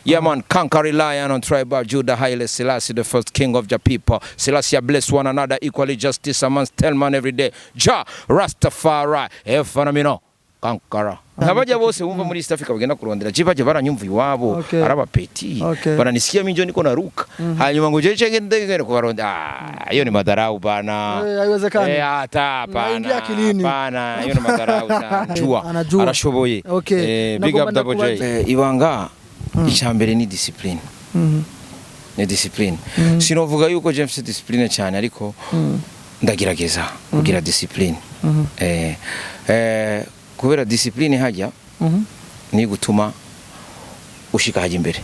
Yeah man, conquering lion on tribe of Judah, Haile Selassie, the first king of the people. Selassie bless one another equally, justice amongst 10 man every day. Jah Rastafari, Efanamino. Kankara. Nk'abajya bose bumva muri East Africa bagenda kurondera je bajya baranyumva iwabo arabapeti baranisikia minjo niko naruka hanyuma ngo je chenge ndege kubaronda. Ah, hiyo ni madharau bana. Eh, haiwezekani. Eh, hata hapana. Naingia akilini. Hapana, hiyo ni madharau sana. Jua. Anajua. Arashoboye. Okay. Eh, big up Nagomba Double J. ndakubaza- Eh, ibanga icambere ni discipline. Ni discipline. Sinovuga yuko James discipline cyane, ariko ndagerageza kugira discipline. Eh, eh, kubera discipline hajya ni gutuma ushika hajya imbere.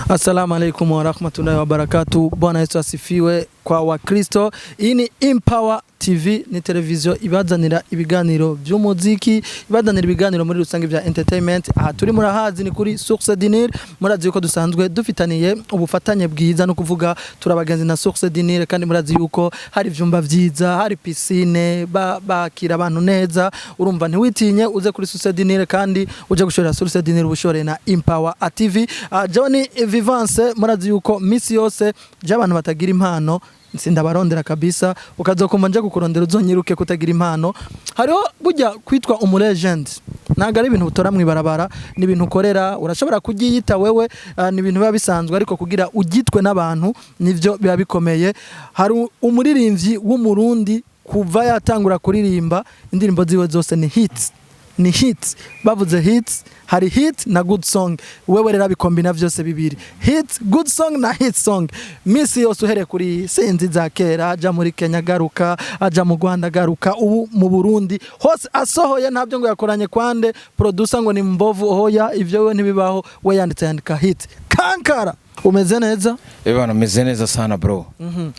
Assalamu alaikum warahmatullahi wabarakatu. Bwana Yesu asifiwe kwa Wakristo. Iyi ni Empower TV, ni televiziyo ibazanira ibiganiro by'umuziki, ibazanira ibiganiro muri rusange bya entertainment. Aha turi murahazi ni kuri Source du Nil, murazi yuko dusanzwe dufitaniye ubufatanye bwiza, no kuvuga turabagenzi na Source du Nil, kandi murazi yuko hari ivyumba vyiza, hari piscine, bakira abantu neza. Urumva ntiwitinye uze kuri Source du Nil kandi uje gushorera Source du Nil ubushore na Empower TV. Johnny Vivance, murazi yuko misi yose je abantu batagira impano sindabarondera kabisa, ukazokumva nje kukurondera uzonyiruke kutagira impano. Hariho burya kwitwa umu legend ntabwo ari ibintu utora mw'ibarabara, ni ibintu ukorera, urashobora kuryiyita wewe, ni ibintu biba bisanzwe, ariko kugira ugitwe n'abantu nivyo biba bikomeye. Hari umuririmbyi w'umurundi kuva yatangura kuririmba indirimbo ziwe zose ni hits, ni hits. Bavuze hits, hari hit na good song, wewe rero abikombina vyose bibiri, hit good song na hit song. Misi yose uhereye kuri sinzi za kera, aja muri Kenya garuka, aja mu Rwanda garuka, ubu mu Burundi hose asohoye, ntabyo ngo yakoranye kwande producer ngo ni mbovu, hoya ivyo we ntibibaho, we yanditse yandika hit. Kankara, umeze neza? Eh bana, meze neza sana bro.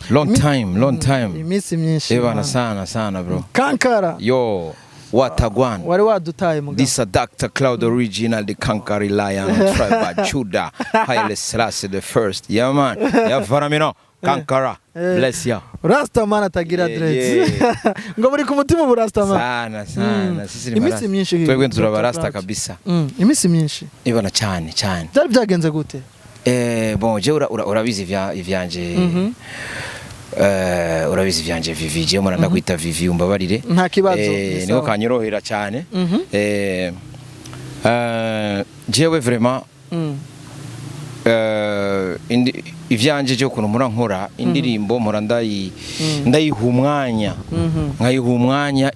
Long time, long time. Iminsi myinshi. Eh bana, man. sana sana bro. Kankara. Yo, watagwan. Wari wadutaye mugabo. This is Dr. Cloud Original, the Conquering Lion, tribe of Judah, Haile Selassie the first. Yeah man, yeah Faramino, Kankara, bless ya. Rastaman atagira Yeah, dreads. Ngo buri ku mutima ubu Rastaman. Sana sana. Sisi ni Iminsi marasta. myinshi. Twebwe Dr. turabarasta Cloud. kabisa. Iminsi myinshi. Ibana cyane cyane. Byari byagenze gute? Eh, bon, je urabizi ivyanje. Eh, urabizi ivyanje Vivi, je mura ndakwita Vivi, umbabarire. Nta kibazo, Eh, ni niko sawa. kanyorohera cyane. Eh, eh, jewe vraiment ivyanje je ukuntu mpora nkora indirimbo, mpora ndayiha umwanya, nkayiha umwanya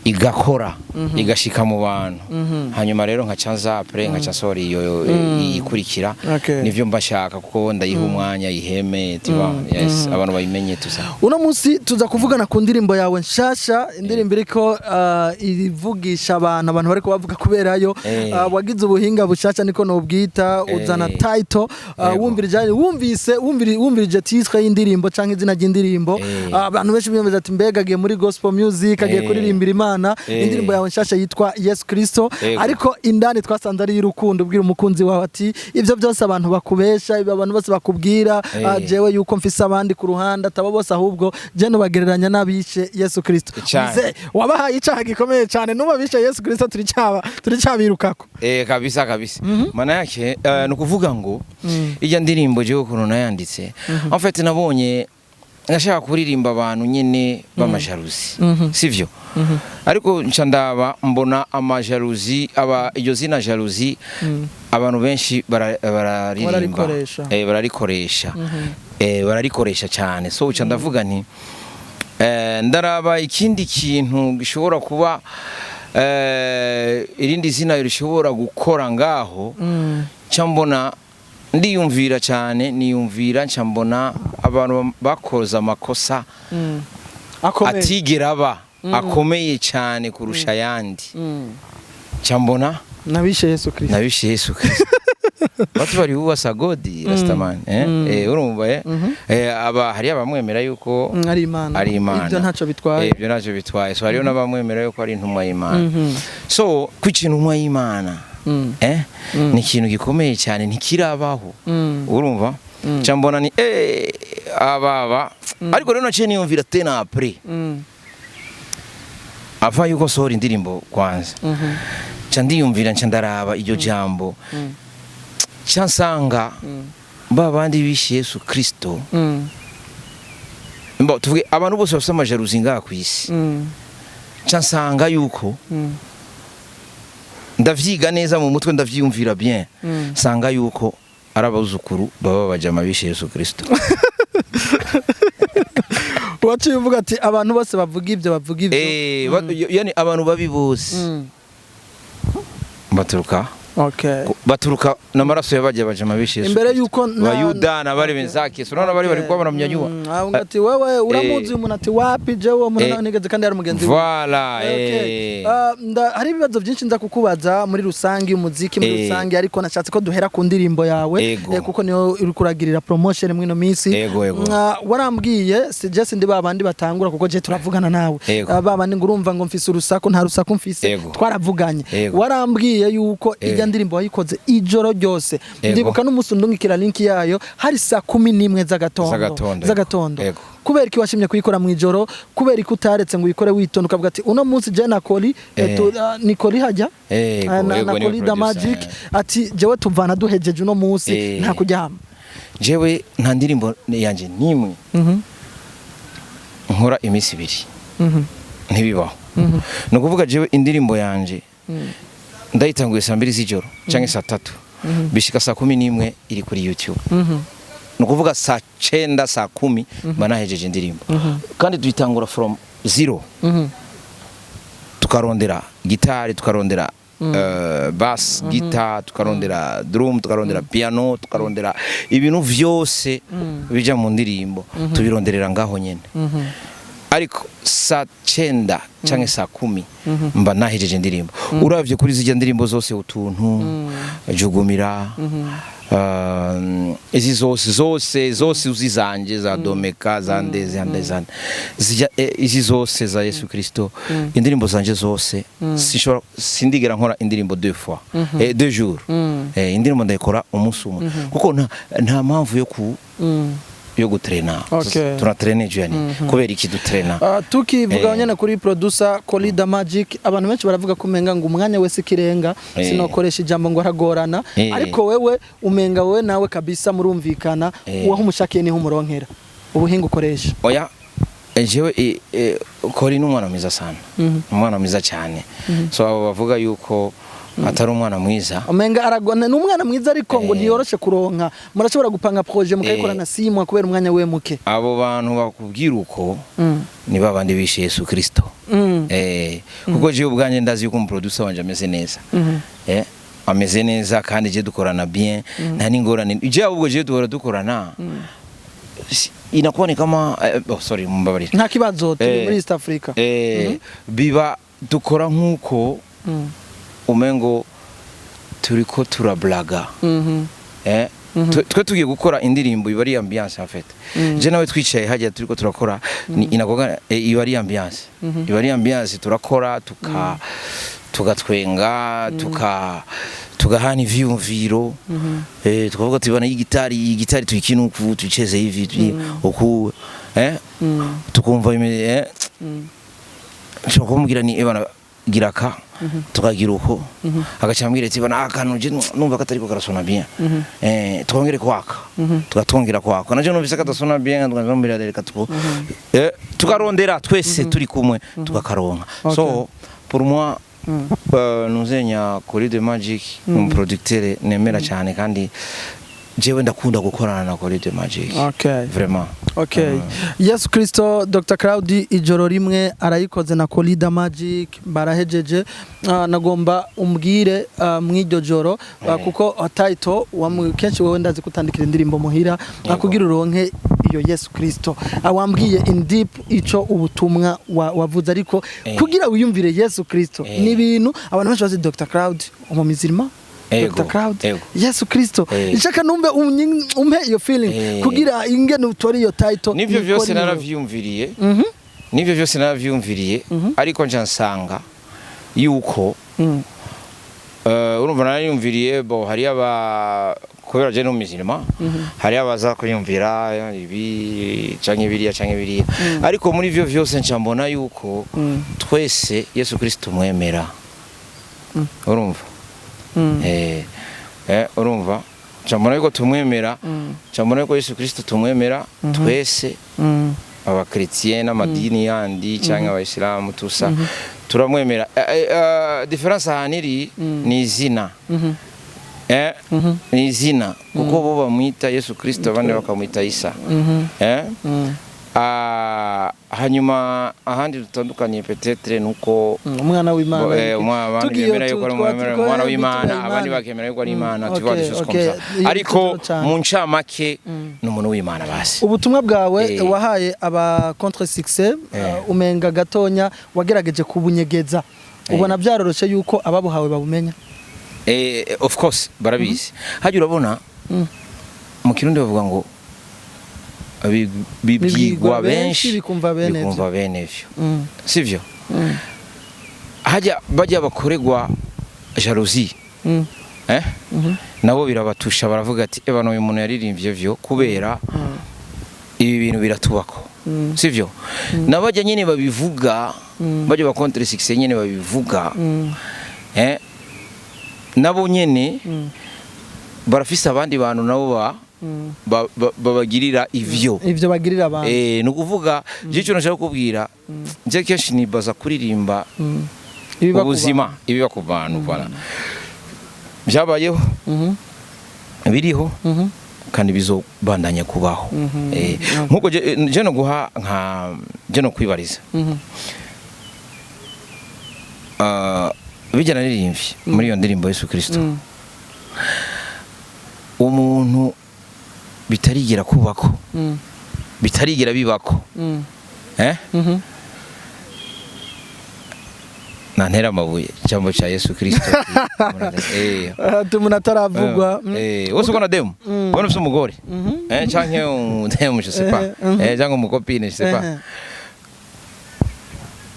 igakora, igashika mu bantu, hanyuma rero nkaca nza après nkaca nsohora iyo iyikurikira. Nivyo mba nshaka, kuko ndayiha umwanya iheme tiba, yes, abantu bayimenye tusa. Uno munsi tuza kuvugana ku ndirimbo yawe nshasha, indirimbo iriko ivugisha abantu, abantu bariko bavuga kuberayo. Wagize ubuhinga bushasha niko nobwita, uzana title, wumvirije wumvise wumvirije titre y'indirimbo canke izina ry'indirimbo, abantu benshi biyumvira ati mbega agiye muri gospel music, agiye kuririmbira Imana. Indirimbo yawe nshasha yitwa Yesu Kristo, ariko indani twasanze ari y'urukundo, ubwira umukunzi wawe ati ivyo byose abantu bakubesha, ibyo abantu bose bakubwira, jewe yuko mfise abandi ku ruhande ataba bose, ahubwo je nubagereranya n'abishe Yesu Kristo. Cane. Mzee, wabahaye icaha gikomeye cane, nuba bishe Yesu Kristo turicabirukako. Eh, kabisa kabisa. Maana yake ni ukuvuga ngo ijya ndirimbo jewe ukuntu nayanditse, en fait nabonye nashaka kuririmba abantu nyene b'amajaruzi, sivyo? Ariko nca ndaba mbona amajaruzi aba iryo zina jaruzi abantu benshi bararirimba. Bararikoresha. Eh, bararikoresha. Eh, bararikoresha cyane. So nca ndavuga nti ndaraba ikindi kintu gishobora kuba irindi zina rishobora gukora ngaho. Nca mbona ndiyumvira cyane, niyumvira nca mbona abantu bakoze amakosa Akomeye. atigera aba akomeye cyane kurusha ayandi, nca mbona Nabishe Yesu Kristo. Nabishe Yesu Kristo. Watu bari godi Rastaman, eh, eh, urumva, eh, eh, aba hari abamwemera yuko Ari Imana. ari Imana. Ibyo ntacyo bitwaye. Eh, ibyo ntacyo bitwaye. So hariyo n'abamwemera yuko ari intumwa y'Imana. So kwica intumwa y'Imana, eh, ni ikintu gikomeye cyane, ntikirabaho. Urumva? Nca mbona ni ababa, ariko rero naciye niyumvira tena après, ava yuko nsohora indirimbo kwanza, nca ndiyumvira, nca ndaraba iryo jambo, nca nsanga ba bandi bishe Yesu Kristo. Mbo tuvuge abantu bose bafite amajalousie ngaha ku isi, nca nsanga yuko ndavyiga neza mu mutwe, ndavyiyumvira bien, nsanga yuko ari abuzukuru baba bajama bishe Yesu Kristo. Waciye uvuga ati abantu bose bavuga ibyo, bavuga ibyo. Yani abantu babi bose baturuka baturuka n'amaraso y'abajya bajama bishe Yesu Imbere Kristo. yuko Bayuda na bari benzake, so none bari bari kuba baramnyanyua. Avuga ati wewe uramuzi umuntu, ati wapi, jewe uwo muntu nigeze, kandi yari mugenzi we. Voilà. Okay. Hari ibibazo byinshi nza kukubaza muri rusange, umuziki muri rusange, ariko nashatse ko duhera ku ndirimbo yawe, kuko niyo uri kuragirira promotion muri ino minsi. Ego, ego. Warambwiye si je sindi ba bandi batangura, kuko je turavugana nawe. Ba bandi ngo urumva ngo mfise urusaku, nta rusaku mfise. Twaravuganye. Warambwiye yuko ijya ndirimbo wayikoze ijoro ryose. Ndibuka n'umunsi undungikira link yayo hari saa 11 z'agatondo. Z'agatondo, Z'agatondo. ego. Kubera iki washimye kuyikora mu ijoro? Kubera iki utaretse ngo uyikore witonda, ukavuga ati uno munsi je na Koli, ni Koli hajya? Ego, na ego, niwe Koli da producer, Magic, ati jewe tuvana duhejeje uno munsi, nta kuryama. Jewe nta ndirimbo yanje nimwe nkora iminsi 2. Ntibibaho. Ni ukuvuga jewe indirimbo yanje ndayitanguye saa 2 z'ijoro cyangwa saa 3, bishika saa 11 iri kuri YouTube. Ni ukuvuga saa 9, saa 10 mba nahejeje indirimbo, kandi tuyitangura from zero. Tukarondera gitari, tukarondera bass guitar, tukarondera drum, tukarondera piano, tukarondera ibintu vyose bija mu ndirimbo, tubironderera ngaho nyene. Ariko saa 9 canke saa 10 mba nahejeje indirimbo. Uravye kuri zijya ndirimbo zose, utuntu jugumira, izi zose zose zose uzizanje, za domeka, za ndeze za nde zijya, izi zose za Yesu Kristo, indirimbo zanje zose sinshobora, sindigera nkora indirimbo deux fois, 2 jours. Indirimbo ndayikora umunsi umwe, kuko nta mpamvu yo gutrena. Tunatrene juu yani kubera iki dutrena? Tukivuga nyene kuri producer Colida Magic, abantu benshi baravuga ko umenga ngo umwanya wese ikirenga, sinokoresha ijambo ngo aragorana, ariko wewe umenga wewe nawe kabisa murumvikana, uwaho umushakiye niho umuronkera ubuhinga ukoresha. Oya, jewe Kori ni umwana mwiza sana, umwana mwiza cyane. So abo bavuga yuko atari umwana mwiza, Umenga aragona, ni umwana mwiza, ariko ngo ntiyoroshe kuronka, murashobora gupanga projet mukayikorana 6 mois kubera umwanya we muke. Abo bantu bakubwira uko ni babandi bishe Yesu Kristo. Kuko jewe ubwanjye ndazi yuko umuproducer wanje ameze neza. Ameze neza, kandi je dukorana bien, nta n'ingorane. Je ahubwo je duhora dukorana, inakuwa ni kama oh, sorry, mumbabarire. Nta kibazo, turi muri East Africa. Biba dukora nk'uko umengo turiko turablaga. Twe tugiye gukora indirimbo, iba ari ambiance en fait. Je nawe twicaye hajya turiko turakora, ni inakoga, iba ari ambiance, iba ari ambiance, turakora tugatwenga, tugahana ivyiyumviro, tukavuga tubana iyi gitari, iyi gitari tuyikina uku, tuyicheze hivi, uku, tukumva nshobora kumubwira ni ebana gira ka, tukagira uko, agaca ambwira ati bana akantu je numva katariko karasona bien, twongere kwaka, tugatwongera kwaka, naje numvise kadasona bien, tukamubwira reka tukarondera twese turi kumwe tukakaronka. So pour moi, nuzenya Kori de Magic, umuproducteur nemera cyane, kandi jewe ndakunda gukorana na Kori de Magic. Vraiment. Okay. Yesu Kristo, Dr. Claude ijoro rimwe arayikoze na Colida Magic, barahejeje. Nagomba umbwire, mw'iryo joro, kuko title kenshi wewe ndazi kutandikira indirimbo muhira, kugira uronke iyo Yesu Kristo. Wambwiye in deep ico ubutumwa wavuze, ariko kugira wiyumvire Yesu Kristo, ni ibintu abantu benshi bazi Dr. Claude umumizirima, Dr. Cloud, Yesu Kristo. Nshaka numve umpe iyo feeling kugira ingene utore iyo title. Nivyo Ni vyose kuri naravyumviriye, nivyo vyose naravyumviriye, ariko nca nsanga yuko urumva narayumviriye bo hari aba Kubera je n'umuzilima, hari abaza kuyumvira ibi canke biriya canke biriya, ariko muri ivyo vyose nca mbona yuko twese Yesu Kristo tumwemera. Urumva? Urumva, nca mbona yuko tumwemera, nca mbona yuko Yesu Kristo tumwemera twese, abakretien n'amadini yandi cyangwa abayisilamu, tusa turamwemera. Différence ahantu iri ni izina, ni izina, kuko bo bamwita Yesu Kristo, abandi bakamwita Isa. Hanyuma ahandi dutandukaniye peut-être nuko Umwana w'Imana. Abandi Tugiye bemera yuko ari umwana w'Imana, abandi bakemera yuko ari Imana, tu vois, des choses comme ça. Iyo Ariko tutoro cane. mu ncamake ni umuntu w'Imana basi. Ubutumwa bwawe wahaye aba contre succès, umenga gatonya wagerageje kubunyegeza. Ubona byaroroshe yuko ababuhawe babumenya? Of course barabizi. Hajya urabona, mu Kirundi bavuga ngo Bibwirwa bibwirwa benshi, benshi, bikumva bene vyo. Bikumva bene vyo, sivyo? Hajya bajya bakoregwa jalousie, nabo birabatusha, baravuga ati: "Ebana, uyu muntu yaririmbye vyo kubera ibi bintu biratubako." Sivyo? Nabajya nyene babivuga, bajya ba contre succès nyene babivuga, nabo nyene barafise abandi bantu nabo babagirira ivyo. Ivyo bagirira abantu. Ni ukuvuga je icyo nashaka kukubwira, je kenshi nibaza kuririmba Ibiba ku ubuzima, ibiba ku bantu. Voilà, byabayeho, biriho, kandi bizobandanya kubaho. Nkuko je no guha nka je no kwibariza, bijya naririmbye muri iyo ndirimbo Yesu Kristo, umuntu bitarigera kubako, bitarigera bibako, nantera amabuye, ijambo cya Yesu Kristo. Ati umuntu ataravugwa. Wose ubona demu, ubona ufite umugore, canke umudemu, je sais pas, canke umu copine, je sais pas.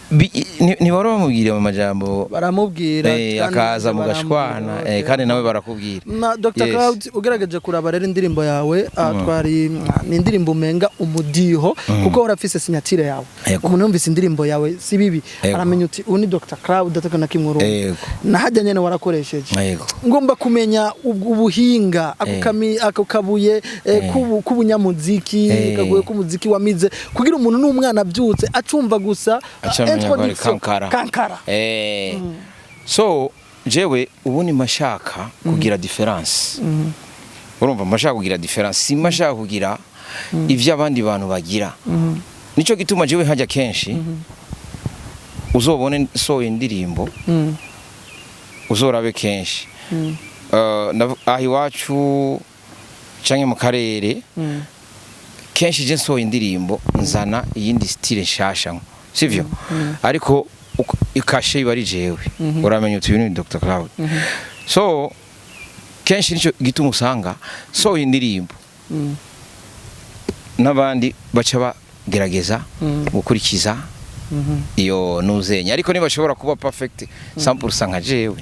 Ntibahora bamubwira mu majambo? Baramubwira. Kandi akaza baramubwira, mugashwana, kandi nawe barakubwira. Na Dr. Yes. Cloud, ugerageje kuraba rero indirimbo yawe, twari ni indirimbo umenga umudiho, kuko urafise signature yawe. Umuntu yumvise indirimbo yawe, si bibi, aramenya uti uyu ni Dr. Cloud, atakana kimwe urumva. Nahajya nyene warakoresheje. Ngomba kumenya ubuhinga ako ako kabuye k'ubunyamuziki, kaguye k'umuziki wamize kugira umuntu n'umwana abyutse acumva gusa Acamenya ko ari introduction. Kankara. Kankara. So jewe ubundi mashaka kugira différence. Urumva, mashaka kugira différence, simashaka kugira ivyo abandi bantu bagira. Nico gituma jewe hajya kenshi uzobone sohoye indirimbo, uzorabe kenshi, aha iwacu canke mu karere, kenshi je nsohoye indirimbo nzana iyindi style nshasha, sivyo? Ariko ikashe iba ari jewe, uramenya uti uyu ni Dr Cloud. So kenshi nico gituma usanga sohoye indirimbo, n'abandi baca bagerageza gukurikiza iyo nuzenya, ariko ntibashobora kuba perfect 100% nka jewe.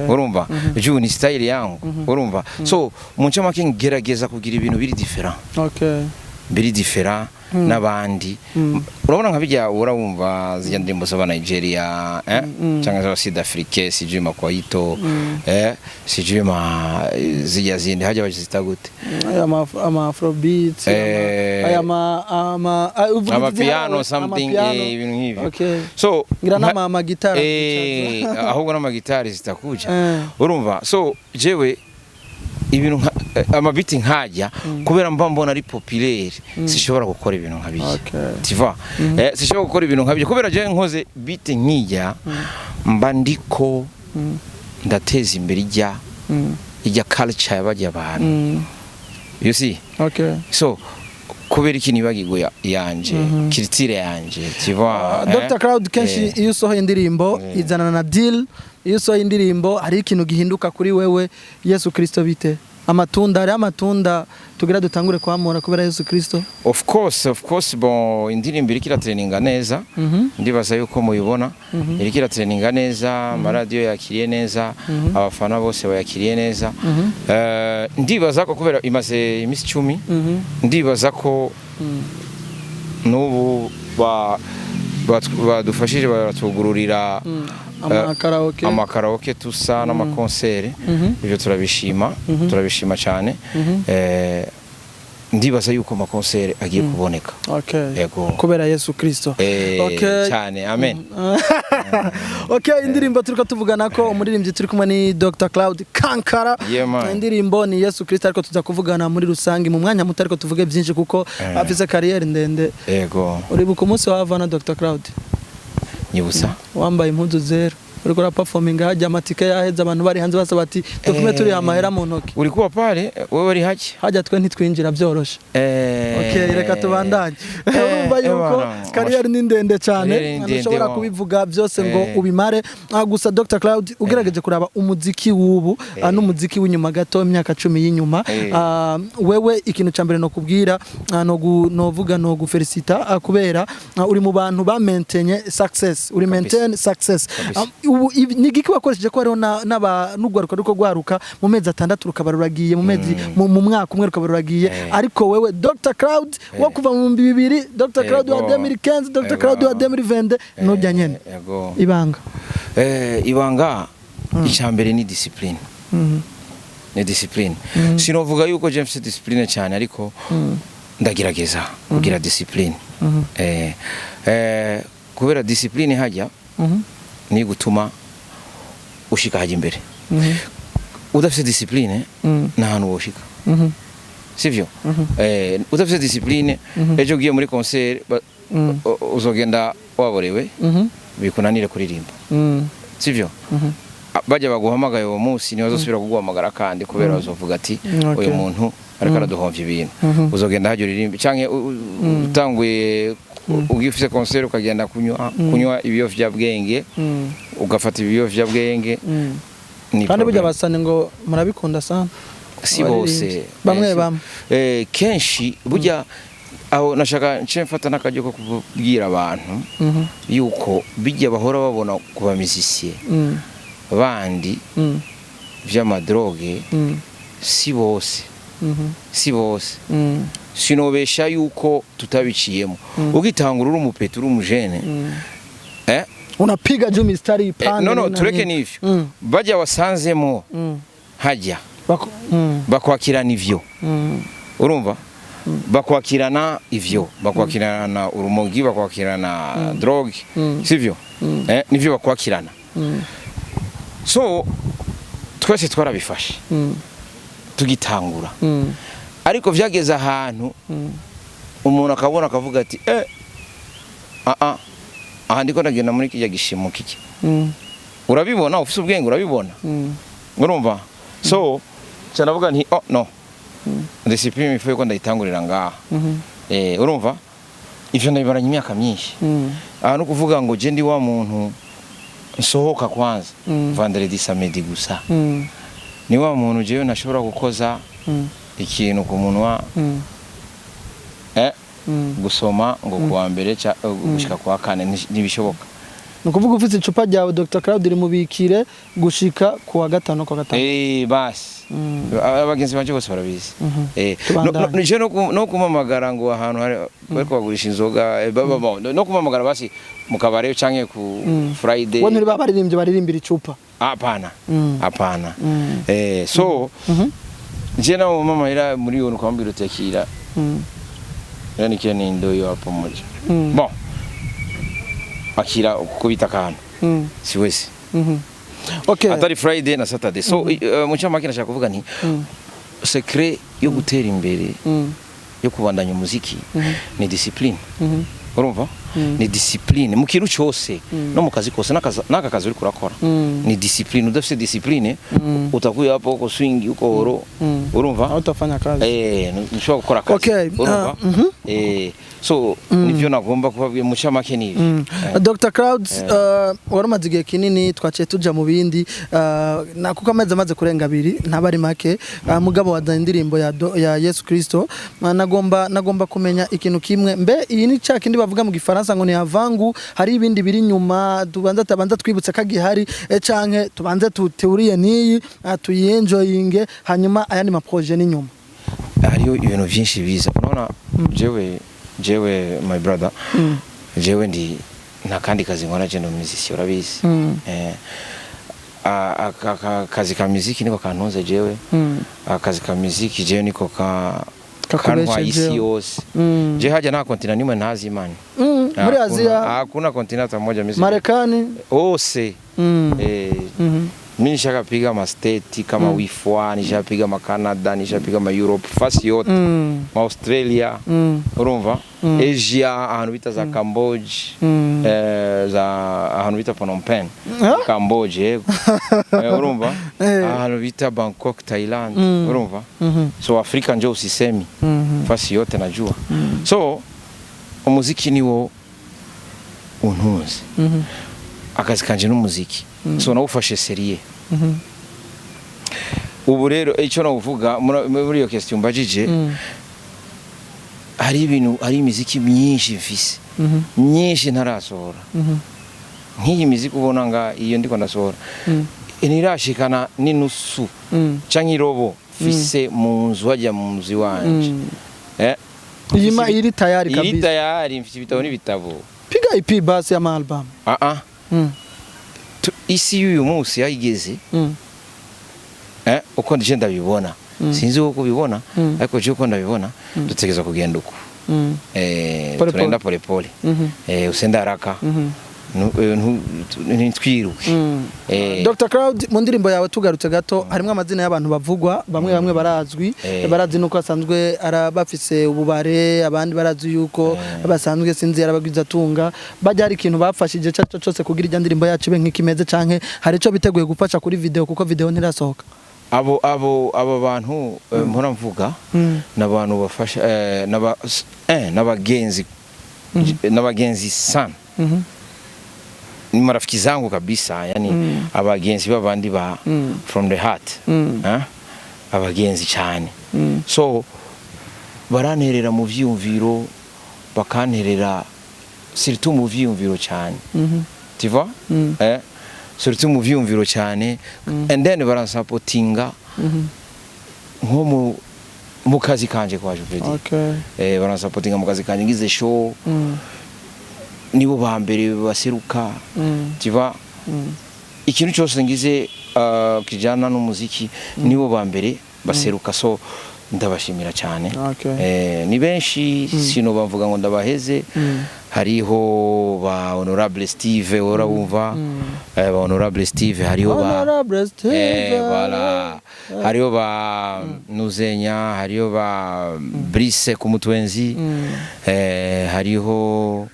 Urumva, juu ni style yangu, urumva? So mu ncamake ngerageza kugira ibintu biri différent, biri différent n'abandi. Urabona nka bijya uhora wumva zijya ndirimbo z'aba Nigeria, cyangwa z'aba Sud Afrique, sijui makwaito, sijui ma zijya zindi hajya bazita gute? Aya ama afrobeat, aya ama uvuga amapiano, iziharawe, something, amapiano. Ibintu nk'ivyo. So Ngira n'ama amagitara. Ahubwo n'amagitari zitakuja. Urumva, so jewe ibintu amabiti nkajya, kubera mba mbona ari populaire, sishobora gukora ibintu nka bijya. Tu vois, sishobora gukora ibintu nka bijya kubera jewe nkoze beat nkijya, mba ndiko ndateza imbere ijya culture y'abajya abantu, you see? So kubera iki nibagirwa yanje, culture yanje, tu vois? Dr. Cloud, kenshi iyo usohoye indirimbo izanana na deal. Iyo usohoye indirimbo hari ikintu gihinduka kuri wewe. Yesu Kristo bite? Amatunda, hariho amatunda tugira dutangure kwamura kubera Yesu Kristo. Of course, of course. Bon, indirimbo iriko iratrendinga neza. Ndibaza yuko muyibona, iriko iratrendinga neza, amaradiyo yakiriye neza, abafana bose bayakiriye neza. Ndibaza ko kubera imaze iminsi 10, ndibaza ko n'ubu badufashije baratugururira Amakaraoke. Amakaraoke tusa n'amakonsere. Ibyo turabishima, turabishima cyane. Ndibaza yuko amakonsere agiye kuboneka. Yego. Kubera Yesu Kristo. Cyane, amen. Okay, indirimbo turiko tuvugana ko umuririmbyi turi kumwe ni Dr Cloud Kankara. Yeah, man. Indirimbo ni Yesu Kristo, ariko tuza kuvugana muri rusange mu mwanya muto, ariko tuvuge byinshi kuko afise carrière ndende. Uribuka umunsi wava na Dr Cloud? Nyibutsa. Wambaye impuzu zera, uriko uraperforminga hajya, amatike yaheze, abantu bari hanze basaba ati tugume turi amahera mu ntoki. Ulikuwa pale wewe, wari haki? Hajya twe ntitwinjira byoroshe. Okay, reka tubandanye. Urumva yuko bana, carrière ni ndende cyane, Carrière ni ndende, ntushobora kubivuga byose ngo ubimare. Gusa Dr Cloud, ugerageje kuraba umuziki w'ubu n'umuziki w'inyuma gato, imyaka 10 y'inyuma, wewe ikintu cya mbere no kubwira, no novuga no gufelicita, kubera uri mu bantu ba maintain success, uri maintain success. Kabisa. Ubu ni igiki wakoresheje ko hariho n'urwaruka ruko rwaruka mu mezi 6 rukaba ruragiye, mu mezi mu mwaka umwe rukaba ruragiye, ariko wewe Dr Cloud wo kuva mu 2000, Dr Cloud wa 2015, Dr Cloud wa 2020, nujya nyene? Yego. Ibanga? Ibanga icya mbere ni discipline. Ni discipline. Sinovuga yuko je mfise discipline cyane, ariko ndagerageza kugira discipline. Kubera discipline hajya ni gutuma ushika hajya imbere. Udafise discipline, nta hantu woshika. Sivyo? Udafise discipline, ejo ugiye muri concert, uzogenda waborewe, bikunanire kuririmba. Sivyo? Bajya baguhamagaye uwo munsi ntibazosubira kuguhamagara kandi, kubera bazovuga ati uyu muntu ariko araduhomvya ibintu. Uzogenda hajya uririmbe, canke utanguye ugiye ufise concert, ukagenda kunywa ibiyovyabwenge, ugafata ibiyovyabwenge, ni Kandi burya problem. Basane ngo murabikunda sana. Si bose. Abaririmbyi. Bamwe bamwe. Kenshi burya aho nashaka nce mfata n'akaryo ko kubwira abantu yuko bijya bahora babona ku bamizisiye bandi vy'amadroge, si bose. Si bose. Sinobesha yuko tutabiciyemo. Ugitangura uri umupeti, uri umujene, Unapiga juu mistari ipande. No, no, na tureke nini. n'ivyo. Bajya wasanzemo hajya bakwakirana ivyo. Urumva, bakwakirana ivyo, bakwakirana urumogi, bakwakirana drogue. Sivyo? Nivyo bakwakirana. So twese twarabifashe tugitangura, ariko vyageze ahantu umuntu akabona akavuga ati ah ah, aha ndiko ndagenda muri kijya gishimo kiki. Urabibona, ufise ubwenge urabibona. Urumva, so ca ndavuga nti oh no, discipline ifuye ko ndayitangurira ngaha. Urumva, ivyo ndabimaranye imyaka myinshi. Aha no kuvuga ngo je ndi wa muntu nsohoka kwanza vendredi, samedi gusa. Ni wa muntu jewe ntashobora gukoza ikintu ku munwa, gusoma ngo kuwa mbere gushika kuwa kane, ntibishoboka. Ni ukuvuga ufite icupa ryawe, Dr Claude, rimubikire gushika kuwa gatanu, kuwa gatanu. Basi. Abagenzi banje bose barabizi. Tubandanye. No, je no kumamagara ngo ahantu hari bariko bagurisha inzoga, no kumamagara basi mu kabare canke ku Friday. We nturi ba baririmbyi baririmbira icupa? Hapana. Hapana. So je na mama ira muri yo kwambira utekira. Yani kile ni ndo hiyo hapo moja. Bon. Akira kubita akantu. Siwezi. Okay. Atari Friday na Saturday. So mu cyamake nashaka kuvuga nti secret yo gutera imbere, yo kubandanya umuziki, ni discipline. Urumva, ni discipline mu kintu cyose, no mu kazi kose, n'aka kazi uri kurakora, ni discipline. Udafite discipline, utakuya hapo uko swing, uko horo. Urumva? Hautafanya kazi. Ntushobora gukora akazi. Okay, Urumva? ah, mhm. So nivyo nagomba kubabwira mu camake nivi. Dr Clouds, wari umaze igihe kinini, twaciye tuja mu bindi, na kuko amezi amaze kurenga 2 ntabari make, mugabo wazanye indirimbo ya Yesu Kristo. Nagomba kumenya ikintu kimwe: mbe iyi ni ca kindi bavuga mu Gifaransa ngo ni avangu, hari ibindi biri inyuma tubanza tabanza twibutse kagihari, canke tubanze tuteuriye niyi, tuyienjoyinge, hanyuma ayandi ma projet ni nyuma? Hariyo ibintu vyinshi biza. Unaona, jewe my brother, jewe ndi nta kandi kazi nkora, je ndi umuziki, urabizi. Akazi ka muziki niko kantunze jewe. Akazi ka muziki jewe niko ka kantwaye isi Kakubeshejeho. yose. Je haja nta continent nimwe ntazi, man. Muri Aziya? Hakuna continent hata moja mimi Marekani? Ose. Mi nishakapiga ma state kama wifwa, nishapiga ma Canada, nishapiga ma Europe, fasi yote, ma Australia, urumva, Asia, ahantu bita za Camboge, za ahantu bita Phnom Penh. Ah? Camboge, yego. Urumva, ahantu bita Bangkok, Thailand, urumva. So Afrika njo usisemi, fasi yote najua. So umuziki niwo untunze, akazi kanje n'umuziki, so nawufashe sérieux. Ubu rero icyo nawuvuga muri iyo question mbajije, hari ibintu, hari imiziki myinshi mfise, myinshi ntarasohora. Nk'iyi miziki ubona nga iyo ndiko ndasohora ntirashikana n'inusu canke irobo mfise mu nzu, hajya mu nzu iwanje. Iyi ma iri tayari Iri kabisa. tayari, mfise ibitabo n'ibitabo. Piga EP basi ama album. Ah ah. Isi y'uyu munsi yayigeze, uko ndije ndabibona, sinzi uko ubibona, ariko je uko ndabibona, dutegerezwa kugenda uko, Pole. tunaenda pole pole, usenda haraka, ntitwiruke. Dr Cloud, mu ndirimbo yawe, tugarutse gato, harimo amazina y'abantu bavugwa, bamwe bamwe barazwi, barazi nuko basanzwe bafise ububare, abandi barazi yuko basanzwe sinzi yarabagwiza tunga bajya, hari ikintu bafashije cyo cyose kugira ijya ndirimbo yacu ibe nk'ikimeze, canke hari ico biteguye gufasha kuri video, kuko video ntirasohoka? Abo bantu, mpora mvuga, n'abantu bafasha, n'abagenzi sana, ni marafiki zangu kabisa, yani abagenzi babandi ba from the heart, eh? Abagenzi cyane. So baranterera mu vyiyumviro, bakanterera surtout mu vyiyumviro cyane, tu vois, surtout mu vyiyumviro cyane, and then baransapotinga nko mu kazi kanje kwa je veux dire. Baransapotinga mu kazi kanje, ngize show nibo ba mbere baseruka, tu vois. Ikintu cyose ngize, kijana n'umuziki, nibo ba mbere baseruka, so ndabashimira cyane. Ni benshi, sino bavuga ngo ndabaheze. Hariho ba Honorable Steve, urabumva, ba Honorable Steve, hariho ba Honorable Steve. Voilà. Hariho ba Nuzenya, hariho ba Brice Kumutwenzi, hariho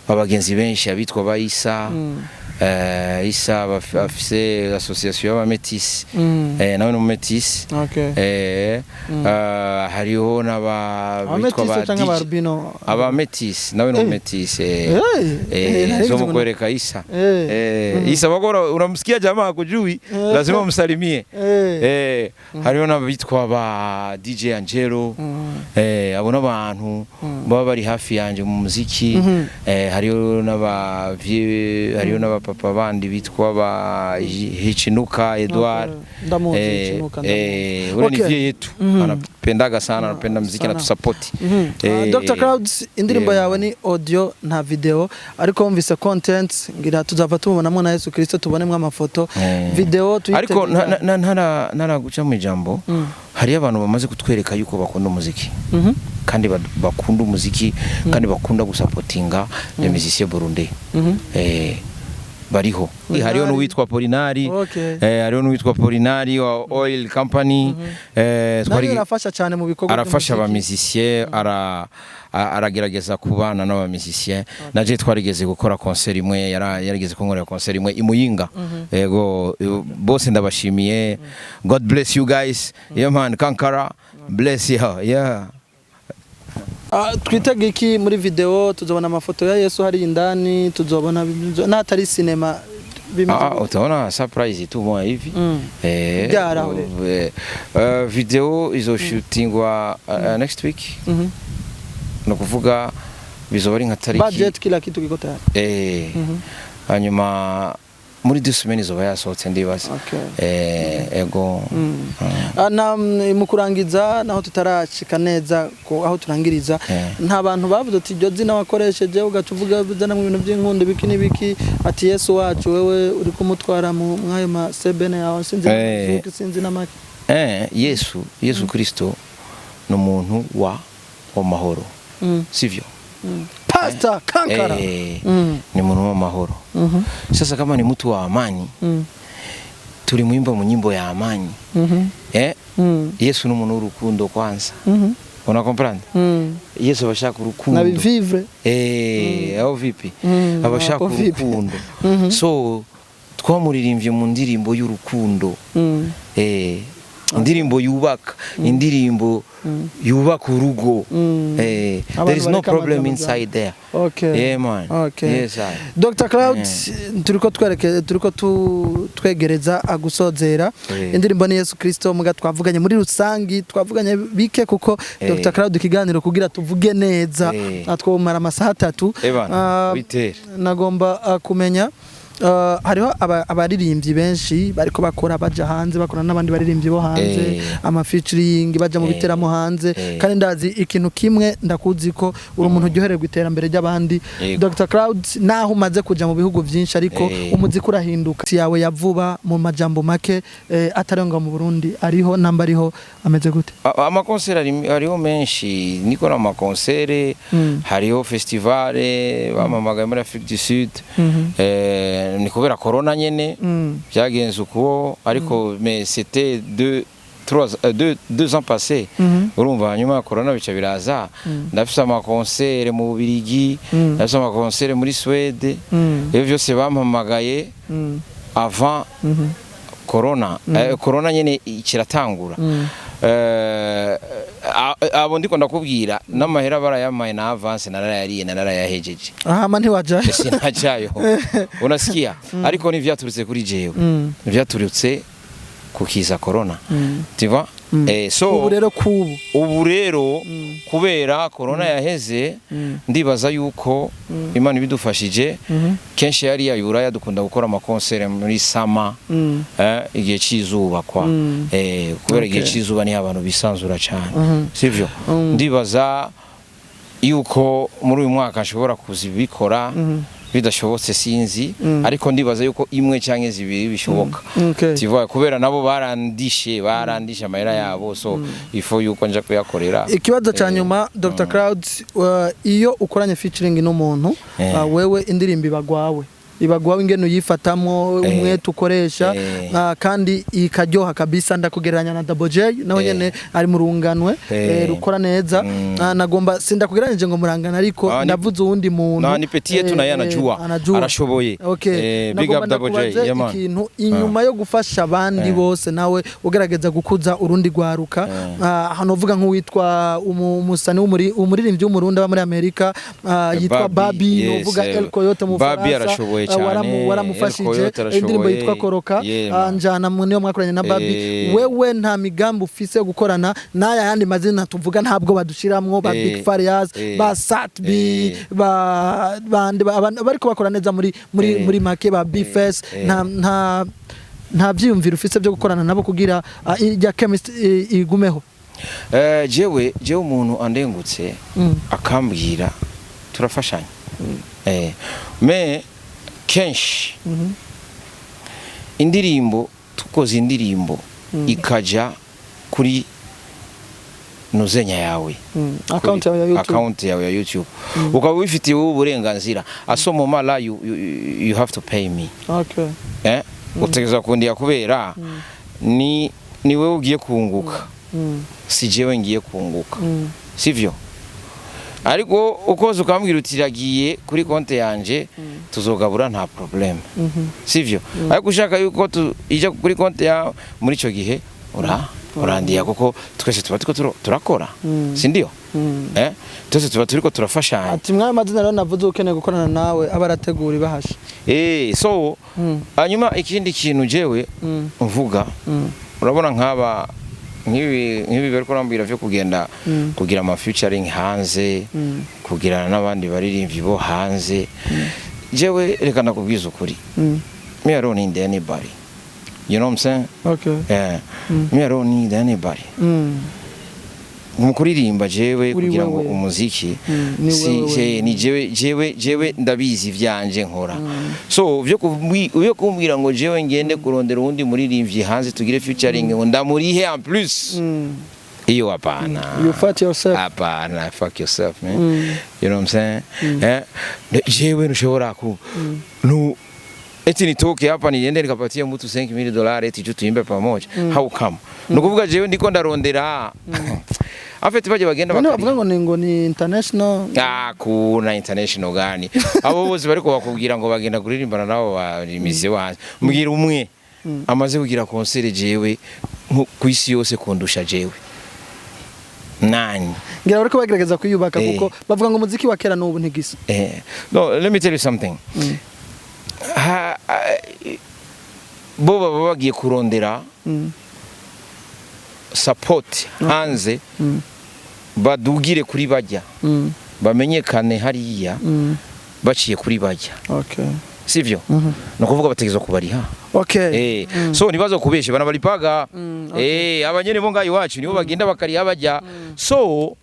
abagenzi benshi abitwa ba Isa, Isa afise association y'abametisi, nawe ni umumetisi. Hariho n'aba bitwa ba Abametisi canke DJ abarubino? Abametisi, nawe ni umumetisi. Nari Zo nzi ngo- mukwereka Isa. Isa wako unamsikia, jamaa hakujui, lazima umsalimie. Hariho n'abitwa ba DJ Angelo, abo n'abantu baba bari hafi yanje mu muziki. Hariho n'aba hariho n'abapapa bandi bitwa ba Hichinuka Edouard. Okay. Ndamuzi Hichinuka, ndamuzi. Ule ni Okay. vie yetu, anapendaga sana, anapenda muziki, Sana. anatusapoti. Dr Clouds, indirimbo yawe ni audio, nta video, ariko wumvise content ngira tuzava tubonamo na Yesu Kristo, tubonemo amafoto. Video tuyite Ariko ntara guca mu ijambo, hariyo abantu bamaze kutwereka yuko bakunda umuziki, kandi bakunda umuziki, kandi bakunda gusapotinga les musiciens burundais. Bariho. Polinari. Hariho n'uwitwa Polinari. Hariho n'uwitwa Polinari wa Oil Company. Nawe arafasha cyane mu bikorwa Arafasha by'umuziki. Abamusicien, aragerageza kubana n'abamusicien. Naje twarigeze gukora concert imwe, yarigeze kunkorera concert imwe i Muyinga. Yego, bose ndabashimiye. God bless you guys. Yeah man, Kankara bless you, yeah. Ah, twitege iki muri video? Tuzobona amafoto ya Yesu hari indani? Tuzobona n'atari sinema bimeze Ah, gute? utaona surprise tu moya hivi. Byaraho rero. Video izoshootingwa next week. Ni ukuvuga bizoba ari nka tariki Budget, kila kitu kiko tayari? Hanyuma muri 2 semaines izoba yasohotse, ndibaza. Ego. Ah, na mu kurangiza, naho tutarashika neza ko aho turangiriza, nta bantu bavuze ati iryo zina wakoresheje, ugaca uvuga uzana mu bintu by'inkundo, ibiki n'ibiki, ati Yesu wacu wewe uri kumutwara mu mwayo masebene yawe, sinzi n'amazuki, sinzi n'amaki? Yesu Kristo ni umuntu wa w'amahoro, sivyo? Pastor Kankara. Ni umuntu w'amahoro. Sasa kama ni mtu wa amani, tulimwimba mu nyimbo ya amani. Yesu ni umuntu w'urukundo kwanza. Una comprendre? Yesu abashaka urukundo. Na bivivre. Au vipi? Abashaka Hapo vipi? urukundo. So twamuririmbye mu ndirimbo y'urukundo. Indirimbo yubaka, indirimbo yubaka urugo. Abantu There is no bareka problem amajambo. inside there. Yeah, man. Yes, I. Dr Cloud, turiko twereke, turiko twegereza agusozera. Indirimbo ni Yesu Kristo, muga twavuganye muri rusangi, twavuganye bike kuko Dr Cloud, ikiganiro kugira tuvuge neza twomara amasaha 3. Ebana, Ah, witere. nagomba kumenya, hariho abaririmbyi benshi bariko bakora, baja hanze, bakora n'abandi baririmbyi bo hanze, ama featuring, baja mu biteramo hanze, kandi ndazi ikintu kimwe, ndakuzi ko uri umuntu uryohererwa iterambere ry'abandi. Dr Cloud, naho umaze kuja mu bihugu byinshi, ariko umuziki urahinduka. Si yawe ya vuba, mu majambo make, atarenga mu Burundi, ariho namba ariho ameze gute? Amakonseri hariho menshi, niko amakonseri, hariho festival bamamagaye muri Afrique du Sud. Ni kubera corona nyene byagenze uko, ariko mais c'était deux trois, 2 ans passés. Urumva, nyuma ya corona bica biraza. Ndafise amakonseri mu Bubirigi, ndafise amakonseri muri Suède. Ibyo byose bampamagaye avant corona. Corona nyene kiratangura. Abo ndiko ndakubwira n'amahera barayamaye na avance, narayariye, narayahejeje. Ahama ntiwajayo? Sinajayo, unasikia? Ariko ntivyaturutse kuri jewe, vyaturutse kukiza corona, tu vois? So Ubu rero kubu ubu rero kubera corona yaheze, ndibaza yuko Imana ibidufashije, kenshi yari yayuraya dukunda gukora amakonsere muri summer, igihe cy'izuba kwa kubera igihe cy'izuba niho abantu bisanzura cyane, sivyo? Ndibaza yuko muri uyu mwaka nshobora kuzibikora. Bidashobotse sinzi, ariko ndibaza yuko imwe cyangwa zibiri bishoboka. Tu vois, kubera nabo barandishe amahera yabo, so ifo yuko nja kuyakorera. Ikibazo cya nyuma, Dr Cloud, iyo ukoranye featuring n'umuntu, wewe indirimbo ibagwawe, ibagwawe ingene uyifatamwo, umwete ukoresha, kandi ikaryoha kabisa. Ndakugereranya na Double J, nawe nyene ari mu runganwe rukora neza. Nagomba sindakugereranyije ngo murangana, ariko ndavuze uwundi muntu. Na ni petit yetu, naye anajua. Anajua. Arashoboye. Okay. Big up Nagomba Double J. ndakubaze Yeah, man. ikintu inyuma yo gufasha abandi bose, nawe ugerageza gukuza urundi rwaruka. Hano uvuga nk'uwitwa umusani umuririmbyi w'Umurundi aba muri Amerika, yitwa Babi, Babi, yes, novuga El Coyote mu Babi Bufaransa, arashoboye cyane, waramufashije El Coyote arashoboye. indirimbo yitwa Koroka, Yeah, man. njana mu niyo mwakoranye na Babi. Wewe nta migambi ufise yo gukorana n'aya yandi mazina tuvuga, ntabwo badushiramwo ba Big Farias, ba Satb, ba bandi bariko bakora neza muri muri make, ba Bface? Nta byiyumviro ufise byo gukorana nabo kugira irya chemistry igumeho? Jewe umuntu andengutse akambwira, turafashanya. Mais kenshi indirimbo tukoze, indirimbo ikaja kuri nuzenya yawe, Account yawe ya YouTube. Account yawe ya YouTube, ukaba ubifitiye wowe uburenganzira, asomoma la you have to pay me. Utegerezwa kundiya kubera ni wewe ugiye kunguka, si jewe ngiye kunguka, sivyo? Ariko ukoze ukambwira uti iragiye kuri konte yanje, tuzogabura, nta problème, sivyo? Ariko ushaka yuko ijya kuri konte yawe, muri icyo gihe Urandiha kuko twese tuba turiko turakora, si ndio? Twese tuba turiko turafashanya. Ati mwayo mazina rero navuze, ukeneye gukorana nawe aba arategura ibahasha. So hanyuma ikindi kintu jewe mvuga, urabona nk'aba nk'ibi bariko barambwira vyo kugenda kugira ama featuring hanze, kugirana n'abandi baririmbyi bo hanze, jewe reka ndakubwiza ukuri, me, I don't need anybody, you know what I'm saying? Okay. Yeah. Me, I don't need anybody mu kuririmba. Jewe Uri kugira ngo wewe. umuziki Ni si wewe wenyine. Ni jewe ndabizi ivyanje nkora. So vyo kumbwira ngo jewe ngende kurondera uwundi muririmbyi hanze tugire featuring, ngo ndamurihe en plus, iyo hapana. You fight yourself. Hapana, fuck yourself, man. You know what I'm saying? Jewe ntushobora ku nu eti nitoke hapa niende nikapatie mtu $5000 eti juu tuimbe pamoja. How come? Nukuvuga jewe ndiko ndarondera, en fait baje bagenda None bakariha. bavuga ngo ni international. Ah, kuna international gani? Abo bose bariko bakubwira ngo bagenda kuririmbana nabo barimize wanze, mbwira umwe amaze kugira concert jewe ku isi yose kundusha jewe, nani? Ngira bariko bagerageza kwiyubaka, kuko bavuga ngo umuziki wa kera n'ubu ntigisa. No, let me tell you something. Bo baba bagiye kurondera support hanze, badugire kuri bajya, bamenyekane hariya baciye kuri bajya, sivyo? Ni ukuvuga bategerezwa kubariha. So nibazo kubeshe banabalipaga. Abanyene bo ngaho iwacu nibo bagenda bakariha bajya. So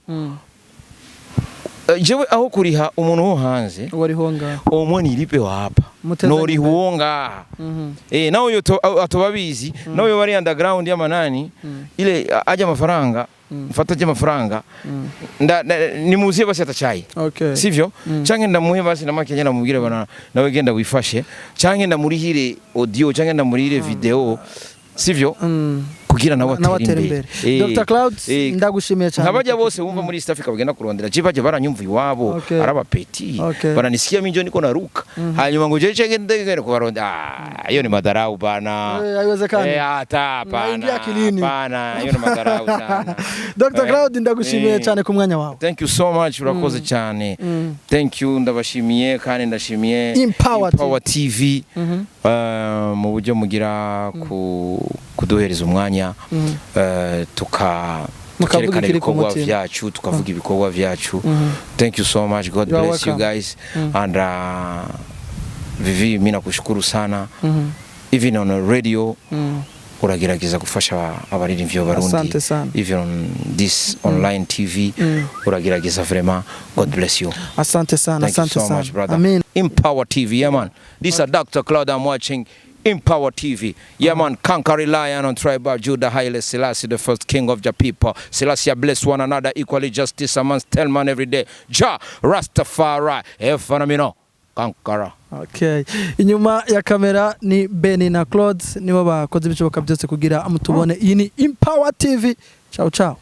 jewe aho kuriha umuntu wo hanze, Wariho ngaho. Omwe nilipe wa hapa. Mutezanye Noriha uwo ngaha. Nawe yo atobabizi, nawe bari underground y'amanani ile ajya amafaranga, mfata ajya amafaranga, nimuzie basi atachayi, sivyo? Canke ndamuhe basi na make, ndamubwire bana nawe genda wifashe, canke ndamurihire audio, canke ndamurihire video, sivyo? Kugira nawe Nawe atere atere imbere. imbere. Dr Cloud, ndagushimiye cyane. Nk'abajya bose wumva muri East Africa bagenda kurondera, je bajya baranyumva iwabo, arabapeti baranisikia minjo niko naruka, hanyuma ngo je chenge ndege kubaronda. Ah, hiyo ni madharau bana. Haiwezekani. Hata hapana. Naingia akilini. Hapana, hiyo ni madharau sana. Dr Cloud, ndagushimiye cyane ku mwanya wawe. Thank you so much, urakoze cyane. Thank you, ndabashimiye kandi ndashimiye Empower. Empower TV mu buryo mugira ku kuduhereza umwanya, tuka Mukavuga tukerekana ikiri ku ibikorwa mutima. vyacu, tukavuga ibikorwa vyacu. Thank you so much. God You are bless you welcome. guys. And Vivi, mimi nakushukuru sana. Even on a radio uragerageza gufasha abaririmbyi b'Abarundi. Asante sana. Even on this online TV uragerageza vraiment. God bless you. Asante sana. Thank you Asante so sana. much, brother. Amin. Empower TV, yeah man. This is Dr. Cloud, I'm watching Empower TV. Yeah man, conquering lion on tribe of Judah, Haile Selassie, the first king of the people. Selassie bless one another, equally justice amongst 10 man every day. Jah Rastafari, Efanamino, Conqueror. Okay. Inyuma ya kamera ni Benny na Claude, nibo bakoze ibishoboka byose kugira mutubone. Iyi ni Empower TV. Ciao ciao.